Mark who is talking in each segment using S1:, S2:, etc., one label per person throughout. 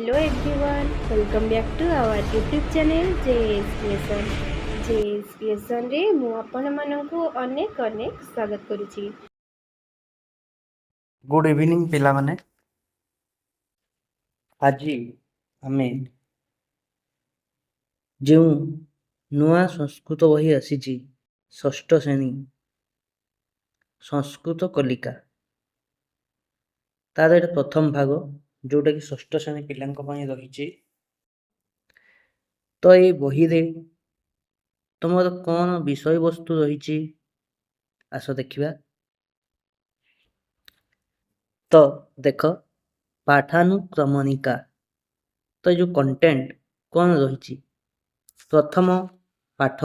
S1: Hello everyone, welcome back to our YouTube channel JS Creation. JS Creationରେ ମୁଁ ଆପଣମାନଙ୍କୁ ଅନେକ ଅନେକ ସ୍ୱାଗତ କରୁଛି।
S2: ଗୁଡ୍ ଇଭିନିଂ ପିଲାମାନେ। ଆଜି ଆମେ ଯେଉଁ ନୂଆ ସଂସ୍କୃତ ବହି ଆସିଛି, ଷଷ୍ଠ ଶ୍ରେଣୀ ସଂସ୍କୃତ କଲିକା, ତାର ଏଇଟା ପ୍ରଥମ ଭାଗ, ଯେଉଁଟାକି ଷଷ୍ଠ ଶ୍ରେଣୀ ପିଲାଙ୍କ ପାଇଁ ରହିଛି। ତ ଏଇ ବହିରେ ତୁମର କ'ଣ ବିଷୟବସ୍ତୁ ରହିଛି, ଆସ ଦେଖିବା। ତ ଦେଖ, ପାଠାନୁକ୍ରମଣିକା। ତ ଏ ଯେଉଁ କଣ୍ଟେଣ୍ଟ କ'ଣ ରହିଛି? ପ୍ରଥମ ପାଠ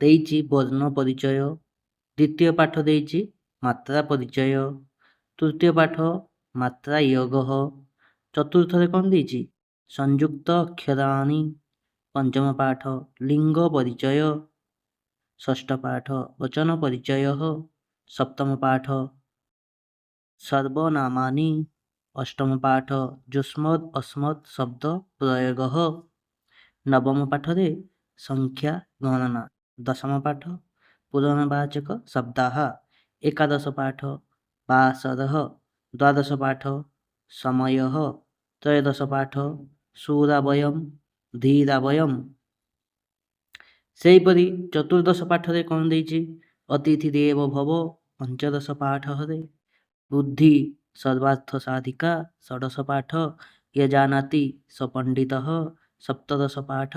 S2: ଦେଇଛି ବର୍ଣ୍ଣ ପରିଚୟ, ଦ୍ୱିତୀୟ ପାଠ ଦେଇଛି ମାତ୍ରା ପରିଚୟ, ତୃତୀୟ ପାଠ ମାତ୍ରା ୟୋଗ, ଚତୁର୍ଥରେ କ'ଣ ଦେଇଛି? ସଂଯୁକ୍ତ ଅକ୍ଷରାଣୀ, ପଞ୍ଚମ ପାଠ ଲିଙ୍ଗ ପରିଚୟ, ଷଷ୍ଠ ପାଠ ବଚନ ପରିଚୟ, ସପ୍ତମ ପାଠ ସର୍ବନାମାନି, ଅଷ୍ଟମ ପାଠ ଯୁଷ୍ମଦ୍ ଅସ୍ମଦ୍ ଶବ୍ଦ ପ୍ରୟୋଗ, ନବମ ପାଠରେ ସଂଖ୍ୟା ଗଣନା, ଦଶମ ପାଠ ପୂରଣବାଚକ ଶବ୍ଦାः, ଏକାଦଶ ପାଠ ବାସରः, ଦ୍ୱାଦଶ ପାଠ ସମୟः, ତ୍ରୟୋଦଶ ପାଠ ସୁରାବୟମ୍ ଧୀରାବୟମ୍। ସେହିପରି ଚତୁର୍ଦ୍ଦଶ ପାଠରେ କ'ଣ ଦେଇଛି? ଅତିଥି ଦେବ ଭବ। ପଞ୍ଚଦଶ ପାଠରେ ବୁଦ୍ଧି ସର୍ବାର୍ଥ ସାଧିକା। ଷୋଡ଼ଶ ପାଠ ୟଜାନାତି ସ ପଣ୍ଡିତଃ। ସପ୍ତଦଶ ପାଠ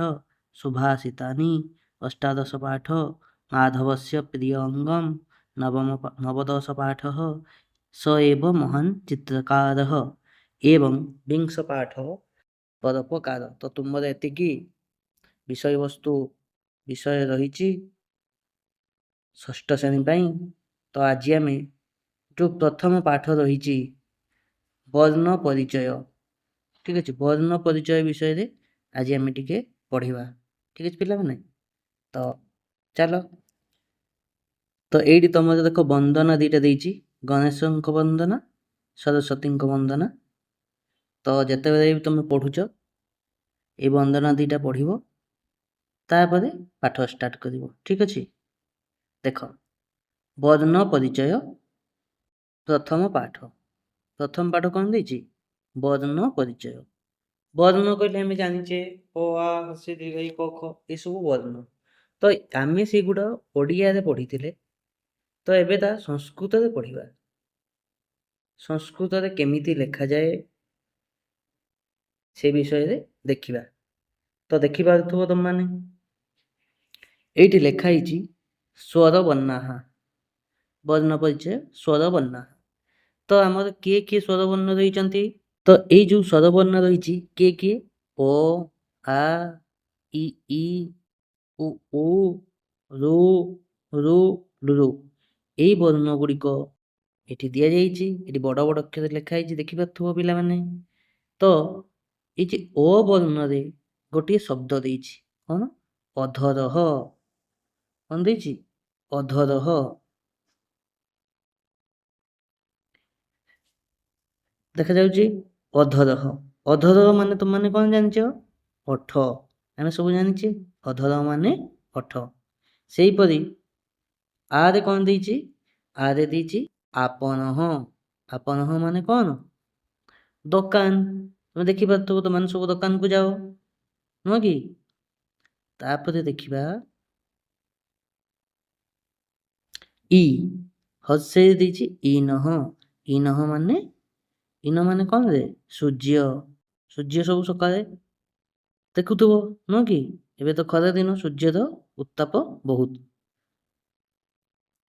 S2: ସୁଭାଷିତାନି। ଅଷ୍ଟାଦଶ ପାଠ ମାଧବସ୍ୟ ପ୍ରିୟ ଅଙ୍ଗମ୍। ନବଦଶ ପାଠ ସ ଏବ ମହାନ ଚିତ୍ରକାରଃ ଏବଂ ବିଂଶ ପାଠ ପରୋପକାର। ତ ତୁମର ଏତିକି ବିଷୟବସ୍ତୁ ବିଷୟ ରହିଛି ଷଷ୍ଠ ଶ୍ରେଣୀ ପାଇଁ। ତ ଆଜି ଆମେ ଯେଉଁ ପ୍ରଥମ ପାଠ ରହିଛି ବର୍ଣ୍ଣ ପରିଚୟ, ଠିକ୍ ଅଛି, ବର୍ଣ୍ଣ ପରିଚୟ ବିଷୟରେ ଆଜି ଆମେ ଟିକେ ପଢ଼ିବା। ଠିକ୍ ଅଛି ପିଲାମାନେ, ତ ଚାଲ। ତ ଏଇଠି ତମର ଦେଖ ବନ୍ଦନା ଦୁଇଟା ଦେଇଛି, ଗଣେଶଙ୍କ ବନ୍ଦନା, ସରସ୍ୱତୀଙ୍କ ବନ୍ଦନା। ତ ଯେତେବେଳେ ବି ତମେ ପଢ଼ୁଛ, ଏଇ ବନ୍ଦନା ଦୁଇଟା ପଢ଼ିବ, ତାପରେ ପାଠ ଷ୍ଟାର୍ଟ କରିବ। ଠିକ୍ ଅଛି, ଦେଖ ବର୍ଣ୍ଣ ପରିଚୟ ପ୍ରଥମ ପାଠ। ପ୍ରଥମ ପାଠ କ'ଣ ଦେଇଛି? ବର୍ଣ୍ଣ ପରିଚୟ। ବର୍ଣ୍ଣ କହିଲେ ଆମେ ଜାଣିଛେ ଅ, ଆ, ହ୍ରସ୍ୱ, ଦୀର୍ଘ ଈ, କ, ଖ, ଏସବୁ ବର୍ଣ୍ଣ। ତ ଆମେ ସେଗୁଡ଼ା ଓଡ଼ିଆରେ ପଢ଼ିଥିଲେ, ତ ଏବେ ତା ସଂସ୍କୃତରେ ପଢ଼ିବା। ସଂସ୍କୃତରେ କେମିତି ଲେଖାଯାଏ ସେ ବିଷୟରେ ଦେଖିବା। ତ ଦେଖିପାରୁଥିବ ତମମାନେ, ଏଇଠି ଲେଖା ହେଇଛି ସ୍ୱର ବର୍ଣ୍ଣାହା। ବର୍ଣ୍ଣ ପରିଚୟ ସ୍ୱର ବର୍ଣ୍ଣାହା। ତ ଆମର କିଏ କିଏ ସ୍ୱରବର୍ଣ୍ଣ ରହିଛନ୍ତି? ତ ଏଇ ଯେଉଁ ସ୍ୱରବର୍ଣ୍ଣ ରହିଛି କିଏ କିଏ? ଓ, ଆ, ଇ, ଇ, ଉ, ଉ, ରୁ, ରୁ, ଋ, ଏଇ ବର୍ଣ୍ଣ ଗୁଡ଼ିକ ଏଠି ଦିଆଯାଇଛି। ଏଠି ବଡ଼ ବଡ଼ ଅକ୍ଷରରେ ଲେଖା ହେଇଛି, ଦେଖିପାରୁଥିବ ପିଲାମାନେ। ତ ଏଇ ଯେ ଅ ବର୍ଣ୍ଣରେ ଗୋଟିଏ ଶବ୍ଦ ଦେଇଛି, କ'ଣ? ଅଧରହ। କ'ଣ ଦେଇଛି? ଅଧରହ। ଦେଖାଯାଉଛି ଅଧରହ। ଅଧରହ ମାନେ ତୁମମାନେ କ'ଣ ଜାଣିଛ? ଓଠ। ଆମେ ସବୁ ଜାଣିଛେ ଅଧରହ ମାନେ ଓଠ। ସେହିପରି ଆରେ କ'ଣ ଦେଇଛି? ଆରେ ଦେଇଛି ଆପଣହ। ଆପଣହ ମାନେ କ'ଣ? ଦୋକାନ। ତମେ ଦେଖିପାରୁଥିବ, ତୁମମାନେ ସବୁ ଦୋକାନକୁ ଯାଅ, ନୁହଁ କି? ତାପରେ ଦେଖିବା ଇ ହସେଇ ଦେଇଛି ଇନହ। ଇନହ ମାନେ, ଇନ ମାନେ କ'ଣ ରେ? ସୂର୍ଯ୍ୟ। ସୂର୍ଯ୍ୟ ସବୁ ସକାଳେ ଦେଖୁଥିବ, ନୁହଁ କି? ଏବେ ତ ଖରା ଦିନ, ସୂର୍ଯ୍ୟର ଉତ୍ତାପ ବହୁତ।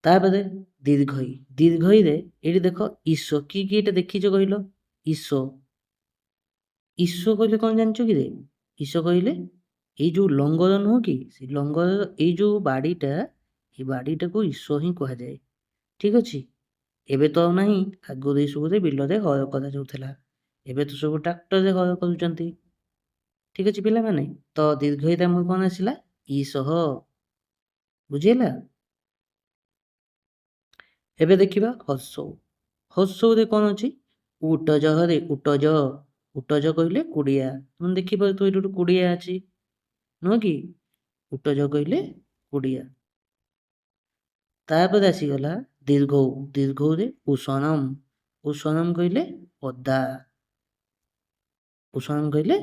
S2: ତାପରେ ଦୀର୍ଘଇ। ଦୀର୍ଘଇରେ ଏଇଠି ଦେଖ ଈଶ। କି କି ଏଇଟା ଦେଖିଛ କହିଲ? ଈଶ। ଈଶ କହିଲେ କ'ଣ ଜାଣିଛ କି ରେ? ଈଶ କହିଲେ ଏଇ ଯେଉଁ ଲଙ୍ଗଳ ନୁହଁ କି, ସେ ଲଙ୍ଗଳର ଏଇ ଯେଉଁ ବାଡ଼ିଟା, ଏଇ ବାଡ଼ିଟାକୁ ଈଶ ହିଁ କୁହାଯାଏ। ଠିକ୍ ଅଛି, ଏବେ ତ ଆଉ ନାହିଁ, ଆଗରୁ ଏଇସବୁରେ ବିଲରେ ହଳ କରାଯାଉଥିଲା, ଏବେ ତ ସବୁ ଟ୍ରାକ୍ଟରରେ ହଳ କରୁଛନ୍ତି। ଠିକ୍ ଅଛି ପିଲାମାନେ, ତ ଦୀର୍ଘଇରେ ଆମର କ'ଣ ଆସିଲା? ଈଶହ। ବୁଝିହେଲା? ଏବେ ଦେଖିବା ହର୍ଷଉ। ହର୍ଷଉରେ କ'ଣ ଅଛି? ଉଟ ଜହରେ ଉଟଜ। ଉଟଜ କହିଲେ କୁଡ଼ିଆ। ତୁମେ ଦେଖିପାରୁଥିବ ଏଇଠି ଗୋଟେ କୁଡ଼ିଆ ଅଛି, ନୁହଁ କି? ଉଟଜ କହିଲେ କୁଡ଼ିଆ। ତାପରେ ଆସିଗଲା ଦୀର୍ଘଉ। ଦୀର୍ଘଉରେ ଉଷଣମ୍। ଉଷଣମ୍ କହିଲେ ଅଦା। ଉଷଣମ୍ କହିଲେ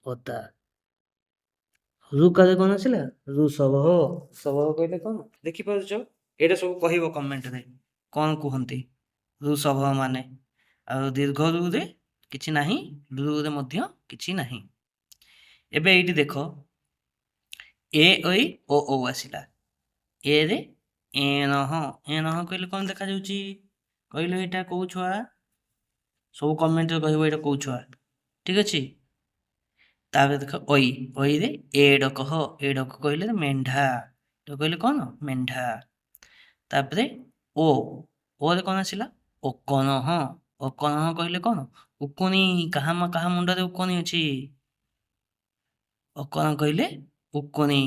S2: ଅଦା। ରୁକାରେ କ'ଣ ଆସିଲା? ଋଷଭ। ଋଷଭ କହିଲେ କ'ଣ ଦେଖିପାରୁଛ? ଏଇଟା ସବୁ କହିବ କମେଣ୍ଟରେ କ'ଣ କୁହନ୍ତି ଋଷଭ ମାନେ। ଆଉ ଦୀର୍ଘ ରୁରେ କିଛି ନାହିଁ, ରୁରେ ମଧ୍ୟ କିଛି ନାହିଁ। ଏବେ ଏଇଠି ଦେଖ, ଏ ଐ ଓ ଔ ଆସିଲା। ଏରେ ଏଣହ। ଏଣହ କହିଲେ କ'ଣ ଦେଖାଯାଉଛି କହିଲ? ଏଇଟା କୋଉ ଛୁଆ? ସବୁ କମେଣ୍ଟରେ କହିବ ଏଇଟା କୋଉ ଛୁଆ, ଠିକ ଅଛି? ତାପରେ ଦେଖ ଐ, ଐରେ ଏଡକହ। ଏଡକ କହିଲେ ମେଣ୍ଢା। କହିଲେ କ'ଣ? ମେଣ୍ଢା। ତାପରେ ଓ, ଓରେ କ'ଣ ଆସିଲା? ଓକନହ। ଓକନହ କହିଲେ କ'ଣ? ଉକୁଣି। କାହା କାହା ମୁଣ୍ଡରେ ଉକୁଣି ଅଛି? ଅକଣ କହିଲେ ଉକୁଣି।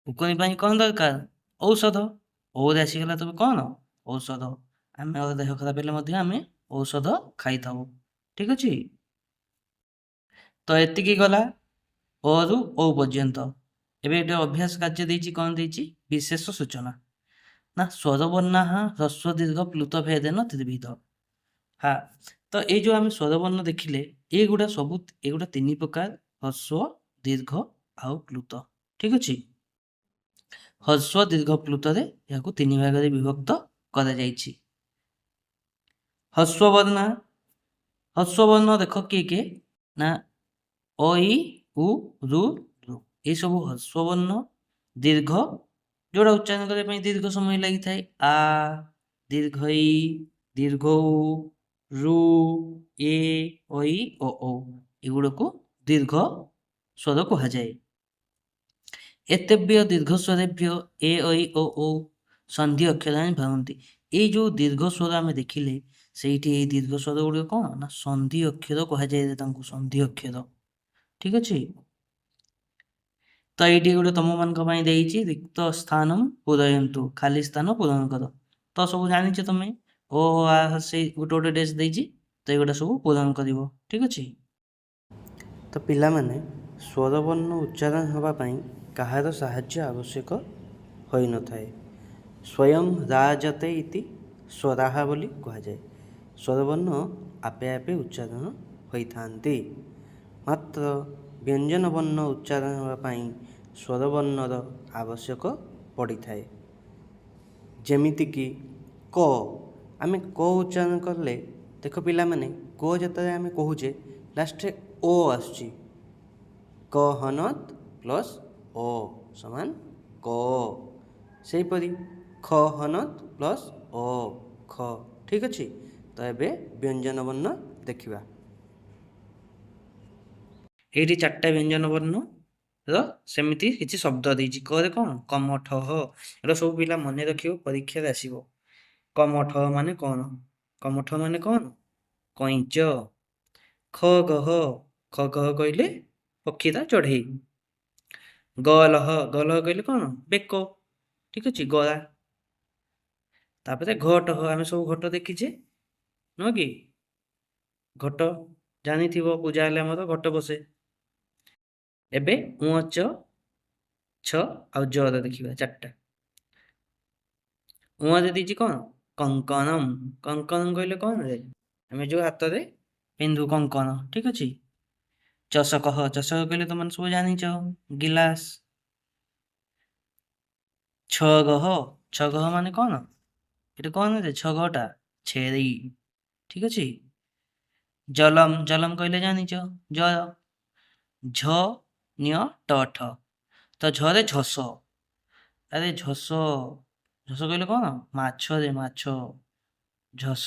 S2: ଉକୁଣି ପାଇଁ କ'ଣ ଦରକାର? ଔଷଧ। ଔରେ ଆସିଗଲା ତେବେ କ'ଣ? ଔଷଧ। ଆମେ ଦେହ ଖରାପ ହେଲେ ମଧ୍ୟ ଆମେ ଔଷଧ ଖାଇଥାଉ, ଠିକ ଅଛି? ତ ଏତିକି ଗଲା ଅରୁ ଔ ପର୍ଯ୍ୟନ୍ତ। ଏବେ ଏଠି ଅଭ୍ୟାସ କାର୍ଯ୍ୟ ଦେଇଛି। କ'ଣ ଦେଇଛି? ବିଶେଷ ସୂଚନା ନା ସ୍ୱରବର୍ଣ୍ଣାଃ ହ୍ରସ୍ୱ ଦୀର୍ଘ ପ୍ଲୁତ ଭେଦେନ ତ୍ରିବିଧ। ହଁ, ତ ଏଇ ଯେଉଁ ଆମେ ସ୍ୱରବର୍ଣ୍ଣ ଦେଖିଲେ, ଏଇଗୁଡ଼ା ସବୁ, ଏଗୁଡ଼ା ତିନି ପ୍ରକାର, ହ୍ରସ୍ୱ, ଦୀର୍ଘ ଆଉ ପ୍ଲୁତ, ଠିକ ଅଛି? ହ୍ରସ୍ୱ, ଦୀର୍ଘ, ପ୍ଲୁତରେ ଏହାକୁ ତିନି ଭାଗରେ ବିଭକ୍ତ କରାଯାଇଛି। ହ୍ରସ୍ୱବର୍ଣ୍ଣ, ହ୍ରସ୍ୱବର୍ଣ୍ଣ ଦେଖ କିଏ କିଏ ନା ଅ, ଇ, ଉ, ଋ, ଋ, ଏସବୁ ହ୍ରସ୍ୱବର୍ଣ୍ଣ। ଦୀର୍ଘ, ଯେଉଁଟା ଉଚ୍ଚାରଣ କରିବା ପାଇଁ ଦୀର୍ଘ ସମୟ ଲାଗିଥାଏ, ଆ, ଦୀର୍ଘ ଇ, ଦୀର୍ଘ ଉ, ଋ, ଏ, ଐ, ଓ, ଔ, ଏଗୁଡ଼ାକୁ ଦୀର୍ଘ ସ୍ୱର କୁହାଯାଏ। ଏତେଭ୍ୟ ଦୀର୍ଘ ସ୍ୱରେଭ୍ୟ ଏ, ଐ, ଓ, ଔ ସନ୍ଧି ଅକ୍ଷରାଣି ଭବନ୍ତି। ଏଇ ଯେଉଁ ଦୀର୍ଘ ସ୍ୱର ଆମେ ଦେଖିଲେ, ସେଇଠି ଏଇ ଦୀର୍ଘ ସ୍ୱର ଗୁଡ଼ିକ କ'ଣ ନା ସନ୍ଧି ଅକ୍ଷର କୁହାଯାଏ ତାଙ୍କୁ, ସନ୍ଧି ଅକ୍ଷର, ଠିକ ଅଛି? ତ ଏଇଠି ଗୋଟେ ତମମାନଙ୍କ ପାଇଁ ଦେଇଛି, ରିକ୍ତ ସ୍ଥାନମ୍ ପୂରୟନ୍ତୁ, ଖାଲି ସ୍ଥାନ ପୂରଣ କର। ତ ସବୁ ଜାଣିଛ ତମେ, ଓ ଆ ସେଇ ଗୋଟେ ଗୋଟେ ଡେସ୍ ଦେଇଛି, ତ ଏଗୁଡ଼ା ସବୁ ପୂରଣ କରିବ, ଠିକ ଅଛି? ତ ପିଲାମାନେ, ସ୍ୱରବର୍ଣ୍ଣ ଉଚ୍ଚାରଣ ହେବା ପାଇଁ କାହାର ସାହାଯ୍ୟ ଆବଶ୍ୟକ ହୋଇନଥାଏ। ସ୍ୱୟଂ ରାଜତେ ଇତି ସ୍ୱରାହା ବୋଲି କୁହାଯାଏ। ସ୍ୱରବର୍ଣ୍ଣ ଆପେ ଆପେ ଉଚ୍ଚାରଣ ହୋଇଥାନ୍ତି, ମାତ୍ର ବ୍ୟଞ୍ଜନ ବର୍ଣ୍ଣ ଉଚ୍ଚାରଣ ହେବା ପାଇଁ ସ୍ୱରବର୍ଣ୍ଣର ଆବଶ୍ୟକ ପଡ଼ିଥାଏ। ଯେମିତିକି କ, ଆମେ କ ଉଚ୍ଚାରଣ କଲେ, ଦେଖ ପିଲାମାନେ, କ ଯେତେବେଳେ ଆମେ କହୁଛେ ଲାଷ୍ଟରେ ଓ ଆସୁଛି। କ ହନତ ପ୍ଲସ୍ ଓ ସମାନ କ। ସେହିପରି ଖ ହନତ ପ୍ଲସ୍ ଓ ଖ, ଠିକ ଅଛି? ତ ଏବେ ବ୍ୟଞ୍ଜନ ବର୍ଣ୍ଣ ଦେଖିବା। ଏଇଠି ଚାରିଟା ବ୍ୟଞ୍ଜନ ବର୍ଣ୍ଣର ସେମିତି କିଛି ଶବ୍ଦ ଦେଇଛି। କରେ କ'ଣ? କମଠହ। ଏଗୁଡ଼ା ସବୁ ପିଲା ମନେ ରଖିବ, ପରୀକ୍ଷାରେ ଆସିବ। କମଠ ମାନେ କ'ଣ? କମଠ ମାନେ କ'ଣ? କଇଁଚ। ଖଗହ, ଖଗହ କହିଲେ ପକ୍ଷୀ ତା ଚଢ଼େଇ। ଗଲହ, ଗଲହ କହିଲେ କ'ଣ? ବେକ, ଠିକ ଅଛି, ଗଳା। ତାପରେ ଘଟହ, ଆମେ ସବୁ ଘଟ ଦେଖିଛେ, ନୁହଁ କି? ଘଟ ଜାଣିଥିବ, ପୂଜା ହେଲେ ଆମର ଘଟ ବସେ। ଏବେ ଉଁ, ଚ, ଛ ଆଉ ଜ ର ଦେଖିବା ଚାରିଟା। ଉଁରେ ଦେଇଛି କ'ଣ? କଙ୍କଣମ୍। କଙ୍କଣମ୍ କହିଲେ କ'ଣ ରେ? ଆମେ ଯୋଉ ହାତରେ ପିନ୍ଧୁ କଙ୍କଣ, ଠିକ ଅଛି? ଚଷକହ, ଚଷକ କହିଲେ ତମେ ସବୁ ଜାଣିଛ, ଗିଲାସ। ଛଗହ, ଛଗହ ମାନେ କ'ଣ? ଏଟା କ'ଣ ରେ? ଛଗହଟା ଛେଳି, ଠିକ ଅଛି? ଜଲମ, ଜଲମ କହିଲେ ଜାଣିଛ ଜଳ। ଝ ନ୍ୟ ଟ ଠ, ତ ଝରେ ଝସ। ଆରେ ଝସ, ଝସ କହିଲେ କ'ଣ? ମାଛ ରେ, ମାଛ, ଝସ।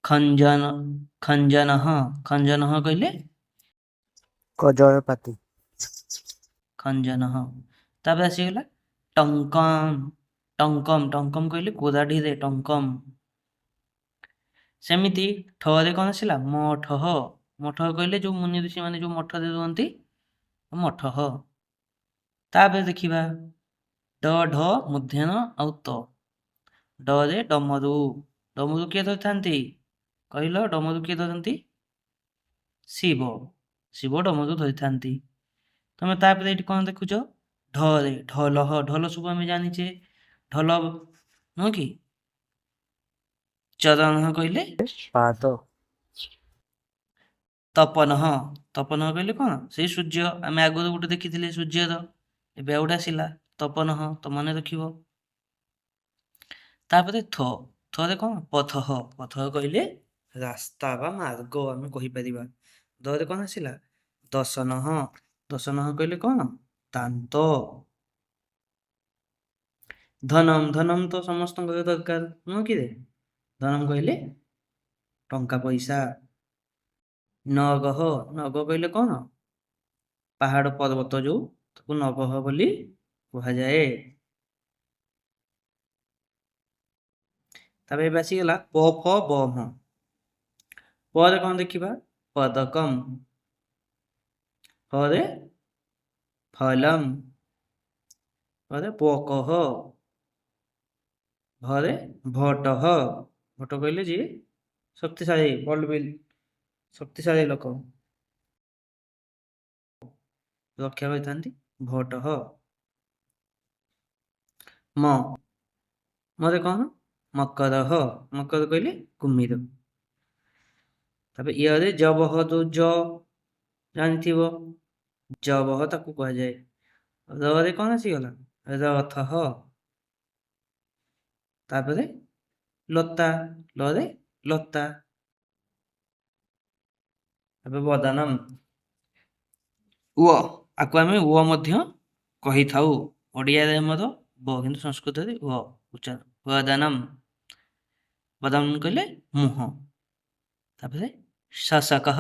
S2: ଖଞ୍ଜନ, ଖଞ୍ଜନହ, ଖଞ୍ଜନହ କହିଲେ
S3: କଜଳପାତି।
S2: ଖଞ୍ଜନହ। ତାପରେ ଆସିଗଲା ଟଙ୍କମ୍, ଟଙ୍କମ୍, ଟଙ୍କମ୍ କହିଲେ କୋରାଢିରେ ଟଙ୍କମ୍। ସେମିତି ଠରେ କ'ଣ ଆସିଲା? ମଠହ। ମଠ କହିଲେ ଯୋଉ ମୁନି ଋଷି ମାନେ ଯୋଉ ମଠରେ ରୁହନ୍ତି, ମଠହ। ତାପରେ ଦେଖିବା ଡ, ଢ, ମୂର୍ଦ୍ଧନ୍ୟ ଆଉ ତ। ଡରେ ଡମରୁ। ଡମରୁ କିଏ ଧରିଥାନ୍ତି? କହିଲ ଡମରୁ କିଏ ଧରନ୍ତି? ଶିବ। ଶିବ ଡମରୁ ଧରିଥାନ୍ତି। ତମେ ତାପରେ ଏଇଠି କ'ଣ ଦେଖୁଛ? ଢରେ ଢଲହ, ଢଲ ସବୁ ଆମେ ଜାଣିଛେ, ଢଲ ନୁହଁ କି? ଚରଣ କହିଲେ
S3: ପାଦ।
S2: ତପନଃ, ତପନଃ କହିଲେ କ'ଣ? ସେଇ ସୂର୍ଯ୍ୟ। ଆମେ ଆଗରୁ ଗୋଟେ ଦେଖିଥିଲେ ସୂର୍ଯ୍ୟର, ଏବେ ଆଉ ଗୋଟେ ଆସିଲା ତପନଃ, ତ ମନେ ରଖିବ। ତାପରେ ଥ, ଥରେ କ'ଣ? ପଥଃ, ପଥଃ କହିଲେ ରାସ୍ତା ବା ମାର୍ଗ ଆମେ କହିପାରିବା। ଦରେ କ'ଣ ଆସିଲା? ଦଶନଃ, ଦଶନଃ କହିଲେ କ'ଣ? ଦାନ୍ତ। ଧନମ, ଧନମ ତ ସମସ୍ତଙ୍କର ଦରକାର ନୁହଁ କି ରେ? ଧନମ କହିଲେ ଟଙ୍କା ପଇସା। ନଗହ, ନଗ କହିଲେ କ'ଣ? ପାହାଡ଼ ପର୍ବତ ଯୋଉ, ତାକୁ ନଗହ ବୋଲି କୁହାଯାଏ। ତାପରେ ଏବେ ଆସିଗଲା ପ ଫ ବ ମ। ପରେ କ'ଣ ଦେଖିବା? ପଦକମ୍, ଫରେ ଫଲମ୍, ପରେ ପକହ, ଭରେ ଭଟହ। ଭଟ କହିଲେ ଯିଏ ଶକ୍ତିଶାଳୀ, ବଲବିଲ, ଶକ୍ତିଶାଳୀ ଲୋକ ରକ୍ଷା କରିଥାନ୍ତି, ଭଟହ। ମ, ମରେ କ'ଣ? ମକରହ, ମକର କହିଲେ କୁମ୍ଭୀର। ତାପରେ ଇୟରେ ଜବହ, ଯୋଉ ଜ ଜାଣିଥିବ, ଜବହ ତାକୁ କୁହାଯାଏ। ରରେ କ'ଣ ଆସିଗଲା? ରଥଃ। ତାପରେ ଲତା, ଲରେ ଲତା। ତାପରେ ବଦନମ୍, ଉଅ, ଆକୁ ଆମେ ଉଅ ମଧ୍ୟ କହିଥାଉ। ଓଡ଼ିଆରେ ଆମର ବ, କିନ୍ତୁ ସଂସ୍କୃତରେ ଅ ଉଚ୍ଚାରଣ। ବଦନମ୍, ବଦନମ୍ କହିଲେ ମୁହଁ। ତାପରେ ଶଶକଃ,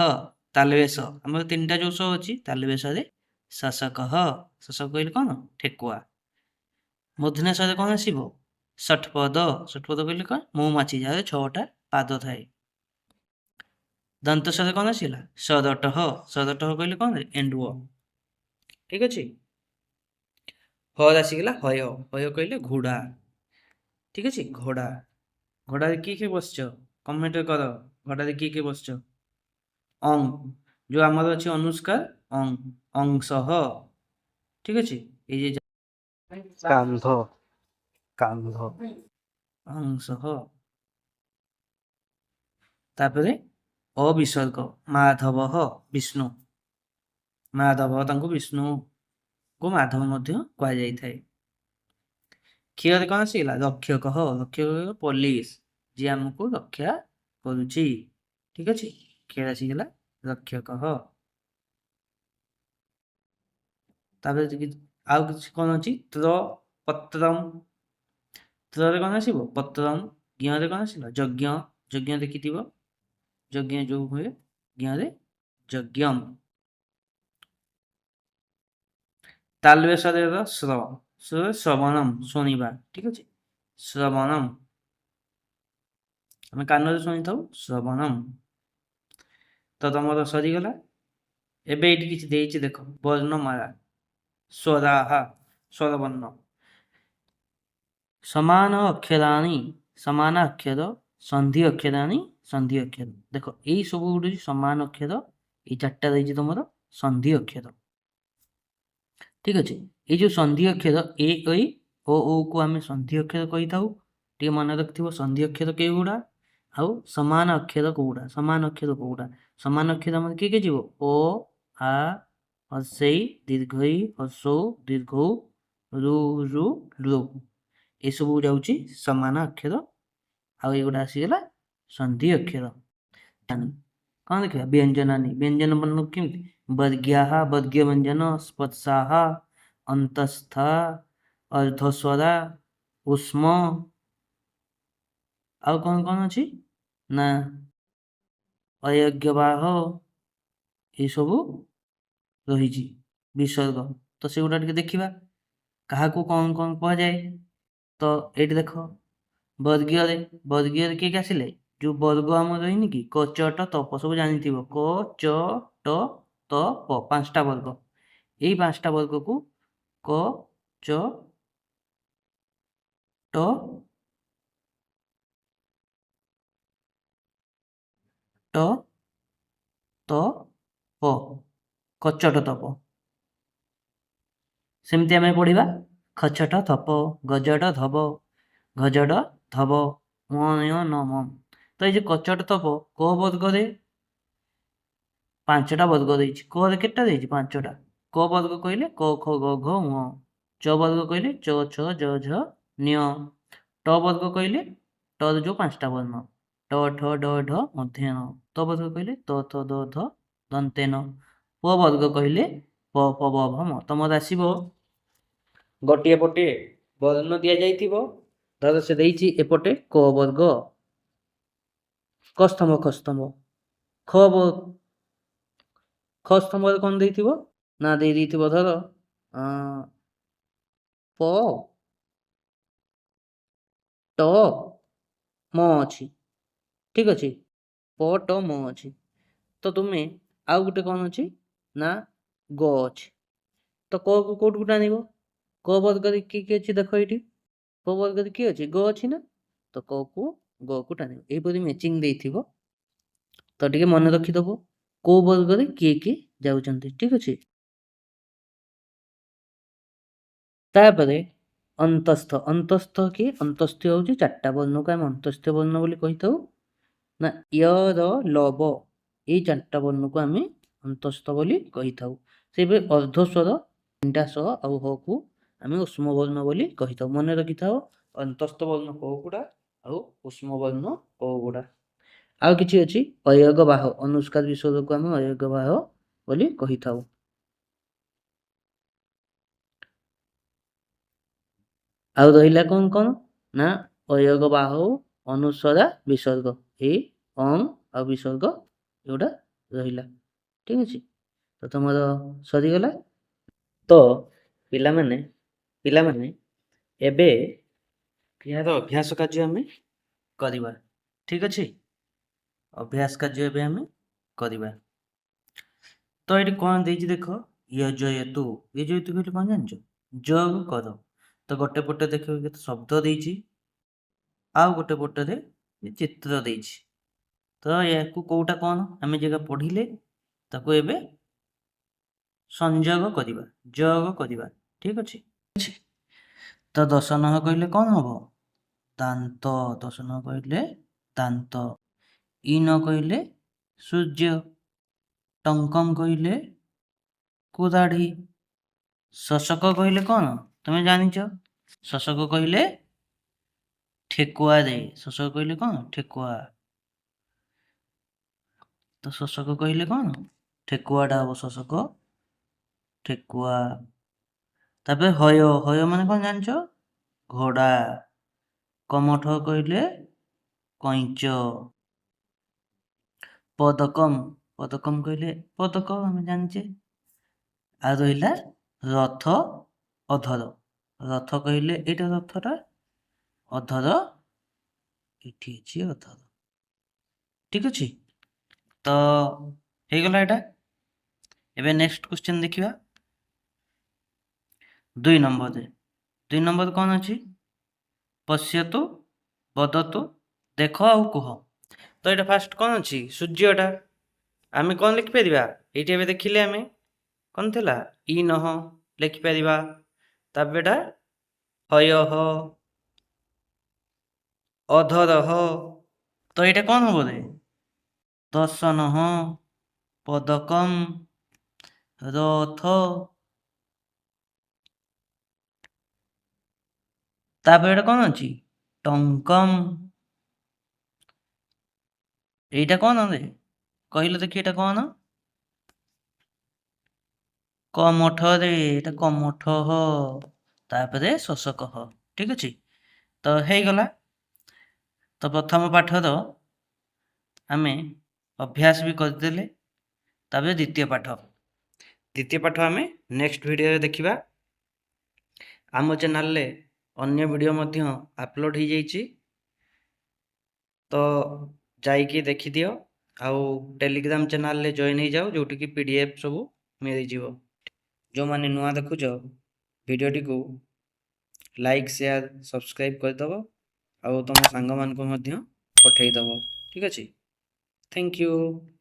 S2: ତାଲବେଶ, ଆମର ତିନିଟା ଯୋଉ ସ ଅଛି ତାଲବେଶରେ ଶଶକଃ, ଶଶକ କହିଲେ କ'ଣ? ଠେକୁଆ। ମୂର୍ଦ୍ଧନ୍ୟସ୍ୱରରେ କ'ଣ ଆସିବ? ଷଠପଦ, ଷଠପଦ କହିଲେ କ'ଣ? ମହୁମାଛି, ଯାହାର 6ଟା ପାଦ ଥାଏ। ଦନ୍ତସ୍ୱରରେ କ'ଣ ଆସିଲା? ସରଟଃ, ସରଟଃ କହିଲେ କ'ଣ? ଏଣ୍ଡୁଅ। ଠିକ ଅଛି। ହରେ ଆସିଗଲା ହୟ, ହୟ କହିଲେ ଘୋଡ଼ା। ଠିକ ଅଛି, ଘୋଡ଼ା। ଘୋଡ଼ାରେ କିଏ କିଏ ବସିଛ? କମେଣ୍ଟ କର, ଘୋଡ଼ାରେ କିଏ କିଏ ବସିଛ? ଅଂ, ଯୋଉ ଆମର ଅଛି ଅନୁଷ୍କାର ଅଂ, ଅଂଶଃ। ଠିକ ଅଛି, ଏଇ ଯେ
S3: କାନ୍ଧ, କାନ୍ଧ।
S2: ଅଂଶଃ। ତାପରେ ଅବିସର୍ଗ, ମାଧବଃ, ବିଷ୍ଣୁ। ମାଧବ, ତାଙ୍କୁ ବିଷ୍ଣୁକୁ ମାଧବ ମଧ୍ୟ କୁହାଯାଇଥାଏ। କ୍ଷୟରେ କ'ଣ ଆସିଗଲା? ରକ୍ଷକଃ, ରକ୍ଷକ ପୋଲିସ, ଯିଏ ଆମକୁ ରକ୍ଷା କରୁଛି। ଠିକ ଅଛି, କ୍ଷୟରେ ଆସିଗଲା ରକ୍ଷକଃ। ତାପରେ ଆଉ କିଛି କ'ଣ ଅଛି? ତ୍ର, ପତ୍ରମ୍, ତ୍ରରେ କ'ଣ ଆସିବ? ପତ୍ରମ୍। ଜ୍ଞରେ କ'ଣ ଆସିଲା? ଯଜ୍ଞ, ଯଜ୍ଞ ଦେଖିଥିବ, ଯଜ୍ଞ ଯୋଉ ହୁଏ ଜ୍ଞରେ ଯଜ୍ଞମ୍। ତାଲବେଶରେ ସ୍ର, ଶ୍ରବଣମ୍, ଶୁଣିବା। ଠିକ ଅଛି, ଶ୍ରବଣମ୍ ଆମେ କାନରେ ଶୁଣିଥାଉ, ଶ୍ରବଣମ୍। ତ ତମର ସରିଗଲା। ଏବେ ଏଇଠି କିଛି ଦେଇଛି ଦେଖ, ବର୍ଣ୍ଣମାଳା, ସ୍ୱରାହା, ସ୍ୱରବର୍ଣ୍ଣ, ସମାନ ଅକ୍ଷରାଣି, ସମାନ ଅକ୍ଷର, ସନ୍ଧି ଅକ୍ଷରାଣି, ସନ୍ଧି ଅକ୍ଷର। ଦେଖ ଏଇ ସବୁ ଗୋଟେ ସମାନ ଅକ୍ଷର, ଏଇ 4ଟା ଦେଇଛି ତମର ସନ୍ଧି ଅକ୍ଷର। ଠିକ ଅଛି, ଏଇ ଯୋଉ ସନ୍ଧି ଅକ୍ଷର ଏ ଐ ଓ ଓ କୁ ଆମେ ସନ୍ଧି ଅକ୍ଷର କହିଥାଉ। ଟିକେ ମନେ ରଖିଥିବ ସନ୍ଧି ଅକ୍ଷର କେଉଁଗୁଡ଼ା ଆଉ ସମାନ ଅକ୍ଷର କୋଉଗୁଡ଼ା। ସମାନ ଅକ୍ଷର କୋଉଗୁଡ଼ା? ସମାନ ଅକ୍ଷର ଆମର କିଏ କିଏ ଯିବ? ଓ, ଆ, ହର୍ଷେଇ, ଦୀର୍ଘଇ, ହର୍ଷଉ, ଦୀର୍ଘଉ, ରୁ, ରୁ, ଲୁ, ଏସବୁ ଯାଉଛି ସମାନ ଅକ୍ଷର। ଆଉ ଏଗୁଡ଼ା ଆସିଗଲା ସନ୍ଧି ଅକ୍ଷର। କ'ଣ ଦେଖିବା? ବ୍ୟଞ୍ଜନାନି, ବ୍ୟଞ୍ଜନ ବର୍ଣ୍ଣ କେମିତି? ବର୍ଗ୍ୟାଃ, ବର୍ଗ୍ୟ ବ୍ୟଞ୍ଜନ, ସ୍ପର୍ଶାଃ, ଅନ୍ତସ୍ଥା, ଅର୍ଦ୍ଧସ୍ୱରା, ଉଷ୍ମ, ଆଉ କ'ଣ କ'ଣ ଅଛି ନା ଅୟଜ୍ଞବାହ, ଏଇସବୁ ରହିଛି ବିସର୍ଗ। ତ ସେଗୁଡ଼ା ଟିକେ ଦେଖିବା କାହାକୁ କ'ଣ କ'ଣ କୁହାଯାଏ। ତ ଏଇଠି ଦେଖ ବର୍ଗୀୟରେ, ବର୍ଗୀୟରେ କିଏ କିଏ ଆସିଲେ? ଯୋଉ ବର୍ଗ ଆମର ରହିନି କି, କ ଚ ଟ ତ ପ, ସବୁ ଜାଣିଥିବ, କ ଚ ଟ ତ ପ, 5ଟା ବର୍ଗ। ଏଇ 5ଟା ବର୍ଗକୁ କ ଚ ଟ ଟ ତ ପ, କଚଟ ତପ। ସେମିତି ଆମେ ପଢିବା ଖଚଟ ଥପ, ଗଜଟ ଧବ, ଗଜଡ ଧବ, ମ ନ ମ। ତ ଏଇ ଯେ କଚଟ ତପ କ ବର୍ଗରେ 5ଟା ବର୍ଗ ଦେଇଛି। କ ରେ କେତେଟା ଦେଇଛି? 5ଟା। କ ବର୍ଗ କହିଲେ କ ଖ ଗ ଘ ଙ। ଚ ବର୍ଗ କହିଲେ ଚ ଛ ଜ ଝ ନ୍ୟ। ଟ ବର୍ଗ କହିଲେ ଟ ର ଯୋଉ 5ଟା ବର୍ଣ୍ଣ ଟ ଠ ଡ ଢ ମଧ୍ୟନ। ତ ବର୍ଗ କହିଲେ ତ ଥ ଦ ଧ ଦନ୍ତେନ। ପ ବର୍ଗ କହିଲେ ପ ଫ ବ ଭ ମ। ତମର ଆସିବ ଗୋଟିଏ ପଟେ ବର୍ଣ୍ଣ ଦିଆଯାଇଥିବ। ଧର ସେ ଦେଇଛି ଏପଟେ କ ବର୍ଗ, କ ସ୍ତମ୍ଭ ଖ ସ୍ତମ୍ଭ, ଖ ଖ ସ୍ତମ୍ଭରେ କଣ ଦେଇଥିବ ନା ଦେଇ ଦେଇଥିବ ଧର ପ ଟ ମ ଅଛି, ଠିକ ଅଛି, ପ ଟ ମ ଅଛି। ତ ତୁମେ ଆଉ ଗୋଟେ କଣ ଅଛି ନା ଗ ଅଛି। ତ କ କୁ କୋଉଠୁ ଟାଣିବ? କ ବର୍ଗରେ କିଏ କିଏ ଅଛି ଦେଖ, ଏଇଠି କ ବର୍ଗରେ କିଏ ଅଛି? ଗ ଅଛି ନା, ତ କ କୁ ଗ କୁ ଟାଣିବ। ଏଇପରି ମ୍ୟାଚିଂ ଦେଇଥିବ, ତ ଟିକେ ମନେ ରଖିଦବ କୋଉ ବର୍ଗରେ କିଏ କିଏ ଯାଉଛନ୍ତି, ଠିକ ଅଛି। ତାପରେ ଅନ୍ତସ୍ଥ। ଅନ୍ତସ୍ଥ କିଏ? ଅନ୍ତସ୍ଥ ହଉଛି 4ଟା ବର୍ଣ୍ଣକୁ ଆମେ ଅନ୍ତସ୍ଥ ବର୍ଣ୍ଣ ବୋଲି କହିଥାଉ ନା ୟ ର ଲ ବ, ଏଇ 4ଟା ବର୍ଣ୍ଣକୁ ଆମେ ଅନ୍ତସ୍ଥ ବୋଲି କହିଥାଉ। ସେହିପରି ଅର୍ଦ୍ଧସ୍ୱର 3ଟା ସ ଆଉ ହ କୁ ଆମେ ଉଷ୍ମ ବର୍ଣ୍ଣ ବୋଲି କହିଥାଉ। ମନେ ରଖିଥାଅ ଅନ୍ତସ୍ଥ ବର୍ଣ୍ଣ କୋଉ ଗୁଡ଼ା ଆଉ ଉଷ୍ମ ବର୍ଣ୍ଣ କୋଉ ଗୁଡ଼ା। ଆଉ କିଛି ଅଛି ଅୟଗ ବାହ, ଅନୁସ୍କାର ବିସର୍ଗକୁ ଆମେ ଅୟଗ ବାହ ବୋଲି କହିଥାଉ। ଆଉ ରହିଲା କଣ କଣ ନା ଅୟଗ ବାହ, ଅନୁସ୍ୱରା ବିସର୍ଗ, ଏଇ ଅଂ ଆଉ ବିସର୍ଗ ଏଗୁଡ଼ା ରହିଲା, ଠିକ ଅଛି। ତ ତମର ସରିଗଲା। ତ ପିଲାମାନେ ଏବେ ଏହାର ଅଭ୍ୟାସ କାର୍ଯ୍ୟ ଆମେ କରିବା, ଠିକ ଅଛି। ଅଭ୍ୟାସ କାର୍ଯ୍ୟ ଏବେ ଆମେ କରିବା। ତ ଏଇଠି କଣ ଦେଇଛି ଦେଖ, ୟଜୟତୁ। ୟଜୟତୁ କହିଲେ କଣ ଜାଣିଛ? ଯୋଗ କର। ତ ଗୋଟେ ପଟେ ଦେଖିବ କେତେ ଶବ୍ଦ ଦେଇଛି, ଆଉ ଗୋଟେ ପଟରେ ଚିତ୍ର ଦେଇଛି। ତ ଏହାକୁ କୋଉଟା କଣ ଆମେ ଯେଗା ପଢିଲେ ତାକୁ ଏବେ ସଂଯୋଗ କରିବା, ଯୋଗ କରିବା, ଠିକ ଅଛି। ତ ଦଶ ନହ କହିଲେ କଣ ହବ? ଦାନ୍ତ। ଦଶ ନହ କହିଲେ ଦାନ୍ତ। ଇନ କହିଲେ ସୂର୍ଯ୍ୟ। ଟଙ୍କମ କହିଲେ କୁରାଢ଼ୀ। ଶଶକ କହିଲେ କଣ ତମେ ଜାଣିଛ? ଶଶକ କହିଲେ ଠେକୁଆ ରେ। ଶଶକ କହିଲେ କଣ? ଠେକୁଆ। ତ ଶଶକ କହିଲେ କଣ? ଠେକୁଆଟା ହବ ଶଶକ, ଠେକୁଆ। ତାପରେ ହୟ। ହୟ ମାନେ କଣ ଜାଣିଛ? ଘୋଡ଼ା। କମଠ କହିଲେ କଇଁଚ। ପଦକମ। ପଦକମ କହିଲେ ପଦକ ଆମେ ଜାଣିଛେ। ଆଉ ରହିଲା ରଥ ଅଧର। ରଥ କହିଲେ ଏଇଟା ରଥଟା, ଅଧର ଏଠି ଅଛି ଅଧର, ଠିକ ଅଛି। ତ ହେଇଗଲା ଏଇଟା। ଏବେ ନେକ୍ସଟ କ୍ୱେଶ୍ଚନ ଦେଖିବା 2 ନମ୍ବରରେ। 2 ନମ୍ବର କଣ ଅଛି? ପଶ୍ୟତୁ ବଦତୁ, ଦେଖ ଆଉ କୁହ। ତ ଏଇଟା ଫାଷ୍ଟ କଣ ଅଛି? ସୂର୍ଯ୍ୟଟା। ଆମେ କଣ ଲେଖିପାରିବା? ଏଇଠି ଏବେ ଦେଖିଲେ ଆମେ କଣ ଥିଲା? ଇ ନହ ଲେଖିପାରିବା। ତାପରେ ଏଇଟା ହୟହ, ଅଧରହ। ତ ଏଇଟା କଣ ହବ ରେ? ଦଶନହ, ପଦକମ, ରଥ। ତାପରେ ଏଇଟା କଣ ଅଛି? ଟଙ୍କମ। ଏଇଟା କଣ ରେ? କହିଲ ଦେଖି ଏଇଟା କଣ? କମଠ ରେ, ଏଇଟା କମଠ ହ। ତାପରେ ଶୋଷକ ହ, ଠିକ ଅଛି। ତ ହେଇଗଲା। ତ ପ୍ରଥମ ପାଠର ଆମେ ଅଭ୍ୟାସ ବି କରିଦେଲେ। ତାପରେ ଦ୍ୱିତୀୟ ପାଠ, ଦ୍ୱିତୀୟ ପାଠ ଆମେ ନେକ୍ସଟ ଭିଡ଼ିଓରେ ଦେଖିବା। ଆମ ଚ୍ୟାନେଲରେ ଅନ୍ୟ ଭିଡ଼ିଓ ମଧ୍ୟ ଆପଲୋଡ଼ ହେଇଯାଇଛି, ତ ଯାଇକି ଦେଖିଦିଅ। ଆଉ ଟେଲିଗ୍ରାମ ଚ୍ୟାନେଲରେ ଜଏନ୍ ହେଇଯାଅ, ଯେଉଁଠିକି PDF ସବୁ ମିଳିଯିବ। ଯେଉଁମାନେ ନୂଆ ଦେଖୁଛ ଭିଡ଼ିଓଟିକୁ ଲାଇକ୍ ସେୟାର ସବସ୍କ୍ରାଇବ୍ କରିଦେବ, ଆଉ ତୁମ ସାଙ୍ଗମାନଙ୍କୁ ମଧ୍ୟ ପଠେଇଦେବ, ଠିକ ଅଛି।
S4: Thank you.